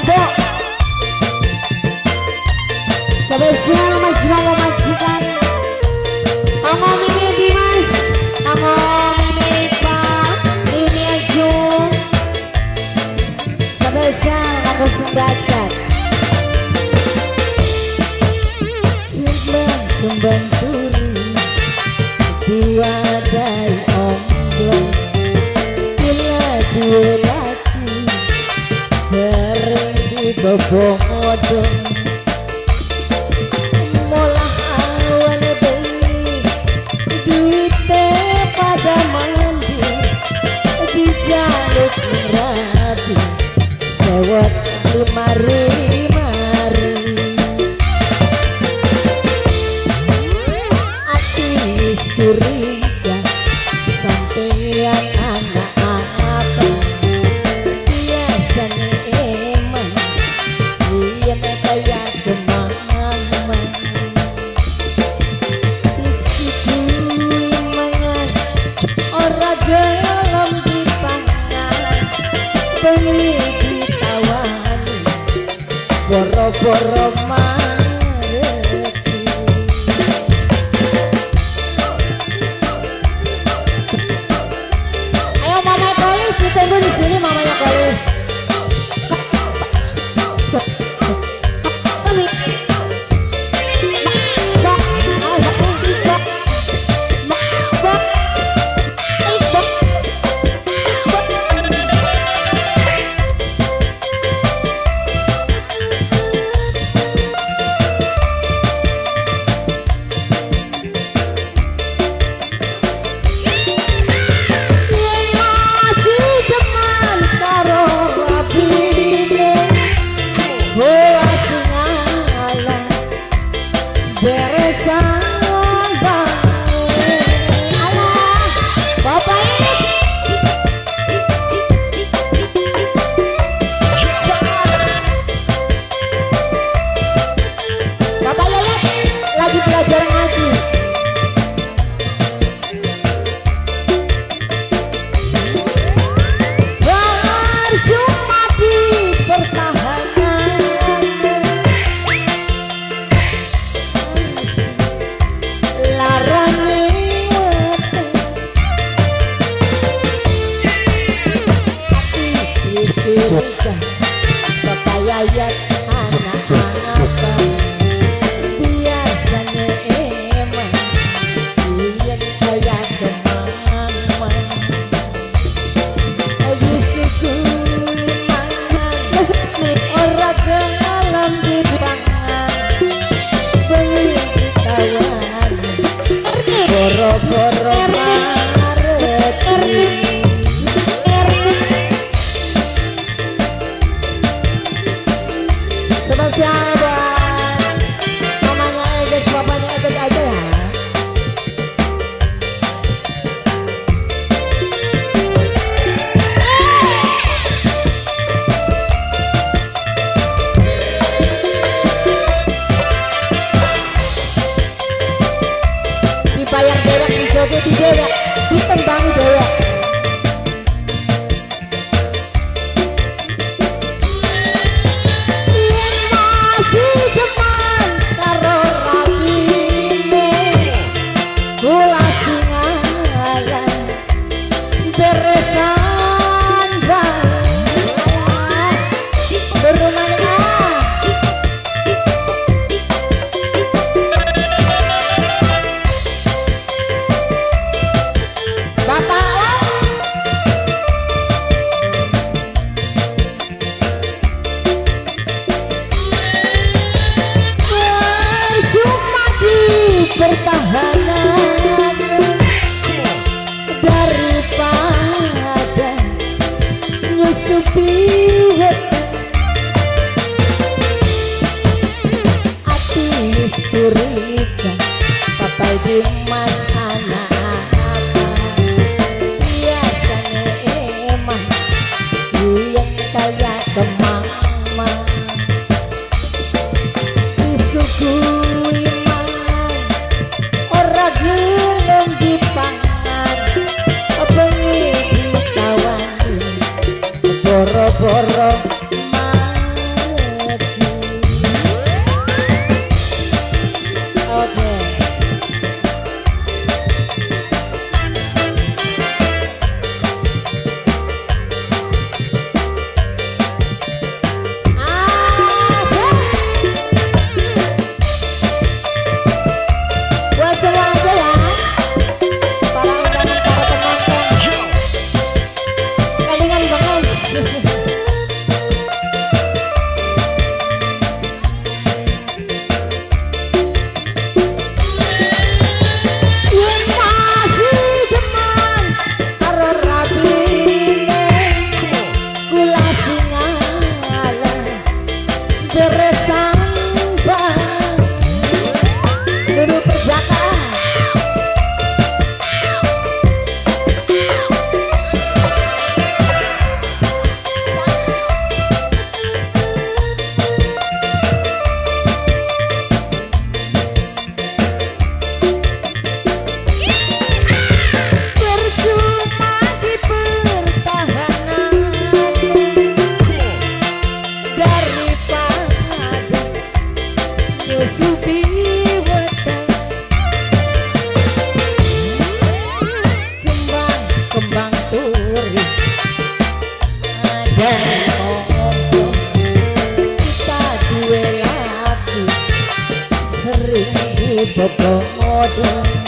Bo. Spesial Mas Ramo majikan. Amo Mimi Dimas, Amo Mimi Iqbal, Mimi Ejo. Spesial aku sembacan. Kembang turi diwadahi omblong, bila duwe laki sering dibobong-odong, molah awan bengi duite pada mandi, dijaluk rabi sewot lemari-mari. Ati curiga sampeyan anak apa, biasane eman yen kaya kemana disuguhi mangan ora gelem dipangan, bengi ditawani boro-boro mareki. Ayo Mama Kolis ditunggu di sini mamanya Kolis. Yen masih teman karo rabine, boas ngalah beresan bae. Alah, Bapak ini. Bapak Yayat lagi belajar ngaji. Percuma dipertahankan, larane weteng ati curiga Bapak Yayat anak apa, biasanya emang yen kaya kemana disuguhi mangan ora gelem dipangan, bengi ditawani boro-boro mareki. Dan kita duwe lagi sering dibodoh.